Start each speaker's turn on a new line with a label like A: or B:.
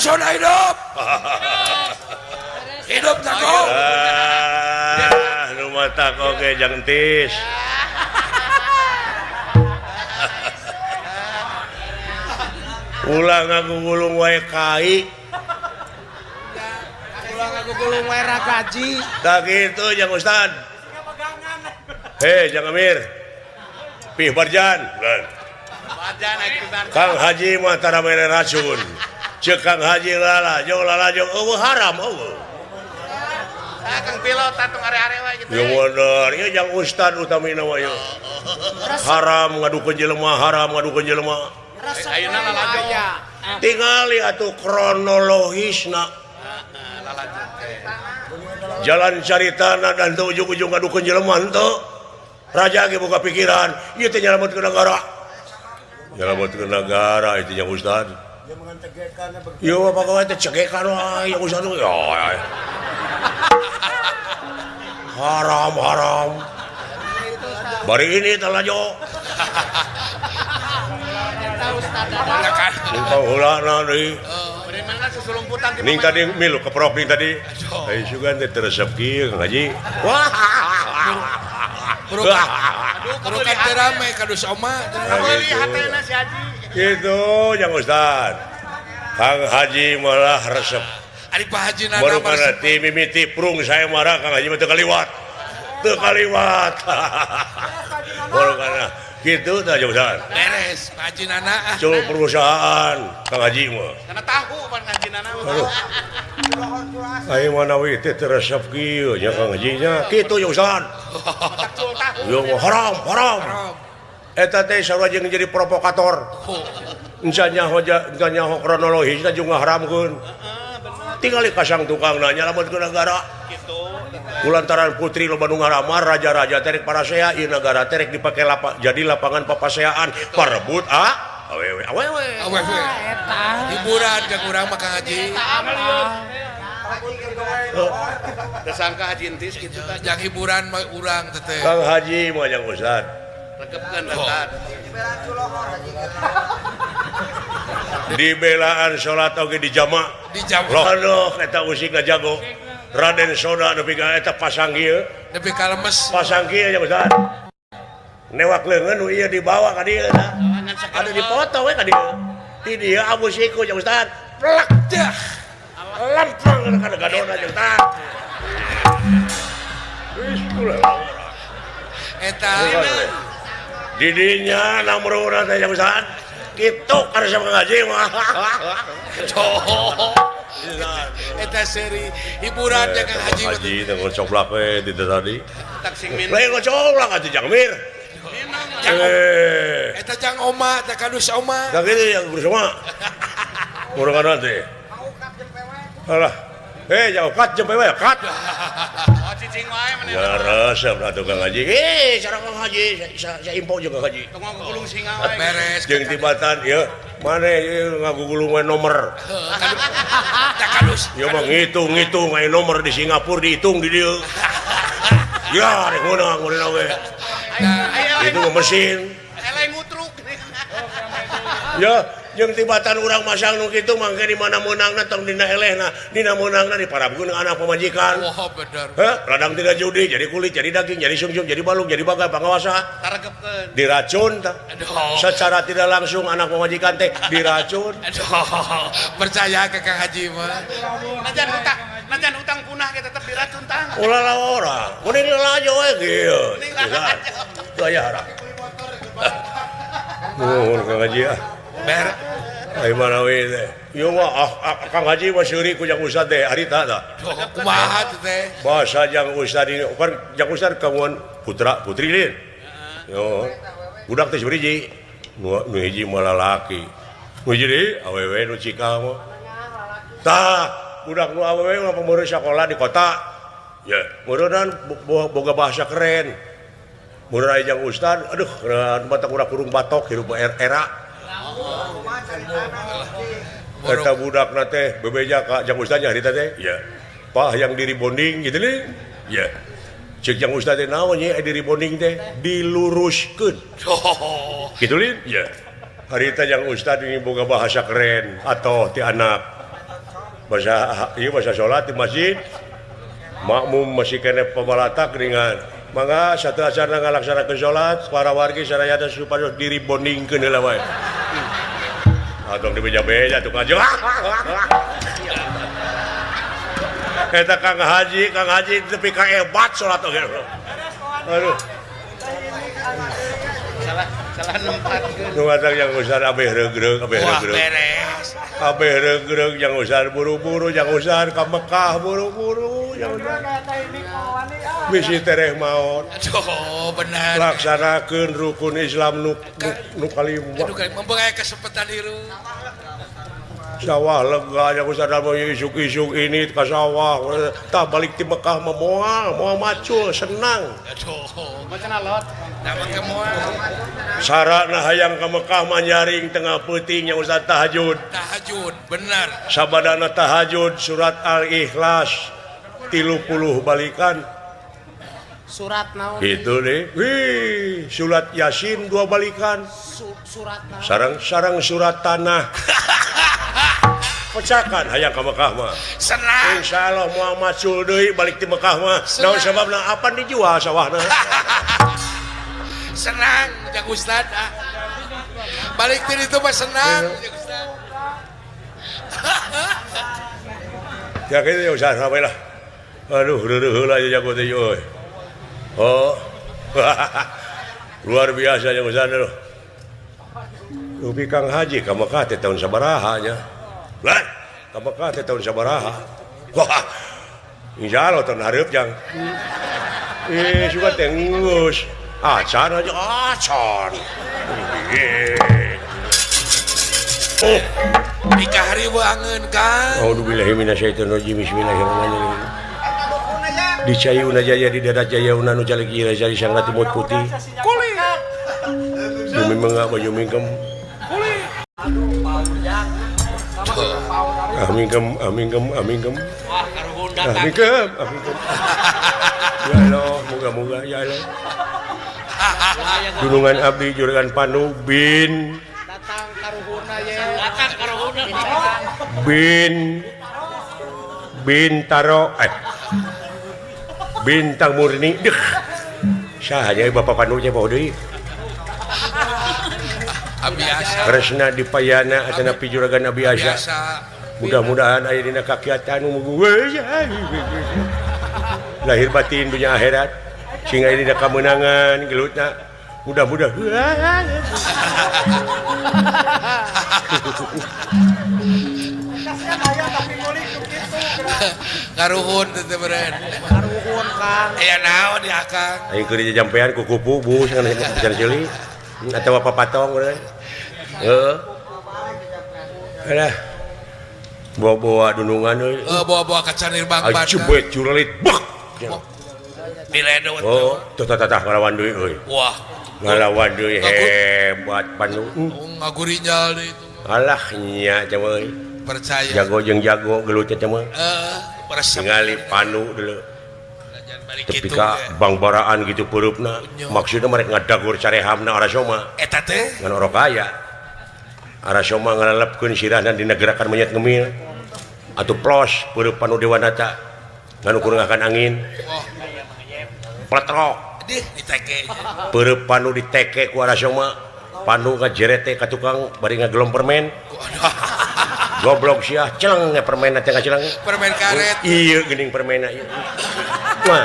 A: Sunda hidup. Hidup jago.
B: Ah, nu matak oge jang entis. Ulah ngagugulung wae kai.
C: Ulah ngagugulung wae ragaji.
B: Tah kitu jang Ustad. Hei jang Amir. Pih Barjan. Kang Haji mah tara mere racun. Ceuk Kang Haji lalajo lalajo eueuh haram eueuh.
D: Tah Kang pilot tong are-are wae kitu.
B: Ya bener, ieu jang Ustad utamina mah ieu. Haram ngadukeun jelema, haram ngadukeun jelema.
D: Ayeuna lalajo.
B: Tingali atuh kronologisna.
D: Lalajo teh.
B: Jalan caritana dan teu ujung-ujung ngadukeun jelema henteu. Raja ge boga pikiran, ieu teh nyalametkeun negara. Nyalametkeun negara itu jang Ustad. Ieu mah pagawe teh cegekan wae jang Ustad. Ya. Haram haram. Bari ini teh lalajo. Heula deui. Ning tadi milu keprok ning tadi. Ai sugan teh teresep kieu Kang Haji. Wah.
A: Aduh, teu rame kadus oma.
D: Kabeuli hatena si Haji.
B: Kitu jang Ustad. Kang Haji malah resep.
A: Ari Pak Haji nana
B: baru kana ti mimiti prung saya marah Kang Haji mah teu kaliwat. Teu kaliwat. Baru kana kitu tah jang Ustad.
A: Beres Pak Haji nana.
B: Cul perusahaan Kang Haji mah.
D: Kana tahu pan Haji nana mah.
B: Aduh. Ai manawi teh teu resep kieu nya Kang Haji nya. Kitu jang Ustad. Yo haram haram. Eta teh sarua jeung jadi provokator. Encan nyaho encan nyaho kronologisna jeung ngaharamkeun. Tingali kasang tukangna nyalametkeun negara. Kulantaran putri loba nu ngaramar raja-raja teh rek parasea ieu nagara teh rek dipake jadi lapangan papaseaan parebut ah awewe awewe.
A: Awewe. Hiburan ka urang mah Kang Haji.
D: Tersangka Haji Entis kitu tah.
A: Jang hiburan mah urang teh.
B: Kang Haji mah jang Ustad.
D: Rekepkeun Ustad.
B: Di belaan salat oge di jama.
A: Di jama.
B: Loh eta usik ngajago. Raden Soda nepi ka eta pasang ieu.
A: Nepi ka lemes.
B: Pasang kieu nya Ustad. Newak leungeun nu ieu dibawa ka dieu tah. Anu dipoto we ka dieu. Di dieu abu siku nya Ustad. Plak dah. Lempeng kana gadona nya Ustad. Geus ulah.
A: Eta
B: didinya namruna teh nya Ustad. Kitu karesa ngaji mah.
A: Eta seri hiburan ya Kang Haji.
B: Haji teh ngocoblak we di tadi.
D: Tak sing minum.
B: Lain ngocoblak atuh jang Mir.
A: Eta jang oma, teh kadus oma.
B: Tah kitu yang kadus oma. Murangana teh. Alah. Jauh kat jeung we kat.
D: Oh cicing wae meneh.
B: Ya resep atuh Kang Haji. Cara Kang Haji saya info jeung Kang Haji.
D: Tong ngagugulung singa wae.
A: Beres.
B: Jeung tibatan ieu maneh ieu ngagugulung we nomor.
A: Tah kadus.
B: Ieu mah ngitung-ngitung aya nomor di Singapura dihitung di dieu. Ya rek meunang meunang we. Itu mah mesin.
D: Eleh ngutruk.
B: Ya jeung tibatan urang masang nu kitu mangke di mana meunangna tong dina elehna, dina meunangna diparabkeun anak pamajikan.
A: Oh bener.
B: Heh, ladang tidak judi, jadi kulit, jadi daging, jadi sumsum, jadi balung, jadi bagai pangawasa.
D: Taregepkeun.
B: Diracun tah. Secara tidak langsung anak pamajikan teh diracun.
A: Aduh, percaya ke Kang Haji mah.
D: Najan utang punah ge tetep diracun tah.
B: Ulah lah ora. Mending lalajo we kieu. Gaya harap. Nuhun Kang Haji ah.
A: Ber.
B: Ai manawi teh. Ieu mah Kang Haji mah seuri ku jang Ustad teh harita tah.
A: Kumaha teh?
B: Bahasa jang Ustad ini kan jang Ustad kawan putra putri lin. Yo. Budak teh sabaraha? Nu hiji mah lalaki. Nu hiji deui awewe nu cikal mah. Tah, budak nu awewe mah pameureun sakola di kota. Ya, meureunnan boga bahasa keren. Meureun aya jang Ustad, aduh, mata kurang kurung batok hirup era. Eta budakna teh bebeja ka jang Ustad nya harita teh. Ya. Pah yang diri bonding gitu nih. Ya. Cek jang Ustad teh naon nya diri bonding teh diluruskeun. Kitu lin? Ya. Harita jang Ustad ini boga bahasa keren atau ti anak. Bahasa ieu bahasa salat di masjid. Makmum masih kene pabalatak dengan mangga satu acara ngalaksanakeun salat para wargi sadayana supados diri bondingkeun heula wae. Atong dibeja-beja tuh kajo. Eta Kang Haji tepi ka hebat salat oge. Aduh.
D: Salah nempatkeun.
B: Nu matak yang usah abeh regreg, abeh regreg.
A: Beres.
B: Abeh regreg yang usah buru-buru, yang usah ka Mekah buru-buru, yang usah. Bisi tereh maot.
A: Aduh, benar.
B: Laksanakeun rukun Islam nu kalima.
A: Aduh, mumpung aya kesempatan hirup.
B: Sawah lega yang usah mau isuk-isuk ini ke sawah tah balik di Mekah mah moal macul senang.
A: Aduh, macan alot. Nah, mangke moal.
B: Sarana hayang ka Mekah mah nyaring tengah peuting yang usah tahajud.
A: Tahajud, benar.
B: Sabadana tahajud surat Al-Ikhlas 30 balikan.
C: Surat naon?
B: Itu deh. Wih, surat Yasin 2 balikan.
C: Surat naon?
B: Sarang-sarang surat tanah. Pecakan hayang ka Mekah mah.
A: Senang.
B: Insyaallah moal macul deui balik ti Mekah mah. Naon sababna apan dijual sawahna.
A: Senang jang Ustad ah. Balik ti ditu mah senang jang Ustad.
B: Ya kitu ya Ustad sampai lah. Aduh reureun heula jago teh euy. Oh. Luar biasa jang Ustad aduh. Rupi Kang Haji ka Mekah teh tahun sabaraha nya. Lah, ka Mekah teh tahun sabaraha. Wah. Insyaallah tahun hareup jang. Suka teh geus. Acan aja acan. Oh,
A: nikah riwangeun Kang.
B: Auzubillahi minasyaitonirrajim. Bismillahirrahmanirrahim. Di cayuna jaya di darat jaya una nu calik ieu jari sang ratu mut putih.
A: Kuli.
B: Bumi mengak baju mingkem.
A: Kuli.
B: Amingkem amingkem amingkem.
A: Wah, karuhun datang.
B: Amingkem amingkem. Ya Allah, moga-moga ya Allah. Dunungan abdi juragan Panu bin
C: datang karuhunna ye.
A: Datang karuhunna.
B: Bin Bintaro Bintang Murni. Deh. Saha nya Bapak Panu nya bawa deui.
A: Abiasa.
B: Kresna Dipayana atana pi juragan Abiasa. Mudah-mudahan aya dina kakiatan lahir batin dunia akhirat. Sing aya dina kamenangan gelutna. Mudah-mudahan.
A: Karuhun teh beren.
C: Karuhun Kang.
A: Aya naon di akang?
B: Aing keur dijampean ku kupu bu cenah ceuli atawa papatong beren. Heeh. Alah. Bawa-bawa dunungan euy.
A: Heeh, bawa-bawa ka canir bangban.
B: Ajebet curelit bek.
A: Diledot.
B: Oh, tuh tah ngalawan deui euy.
A: Wah,
B: ngalawan deui hebat Panu.
A: Ngagurinyal deui itu.
B: Alah nya teh euy.
A: Percaya.
B: Jago jeung jago gelut teh mah.
A: Heeh, resep.
B: Ningali Panu dulu. Tapi ka bangbaraan gitu peurupna. Maksudna mereka ngadagur carehamna Arasoma.
A: Eta teh
B: ngan orok kaya. Arasoma ngalelepkeun sirahna dina gerakan monyet ngemil. Atuh plos peurup Panu Dewanata. Ngan ukur ngakan angin. Pletrok.
A: Dih diteke.
B: Peurup Panu diteke ku Arasoma. Panu ngajerete ka tukang bari ngagelom permen. Goblok sia, celeng permen teh ngaceleng.
A: Permen karet.
B: Iya geuning permenna ieu. Wah.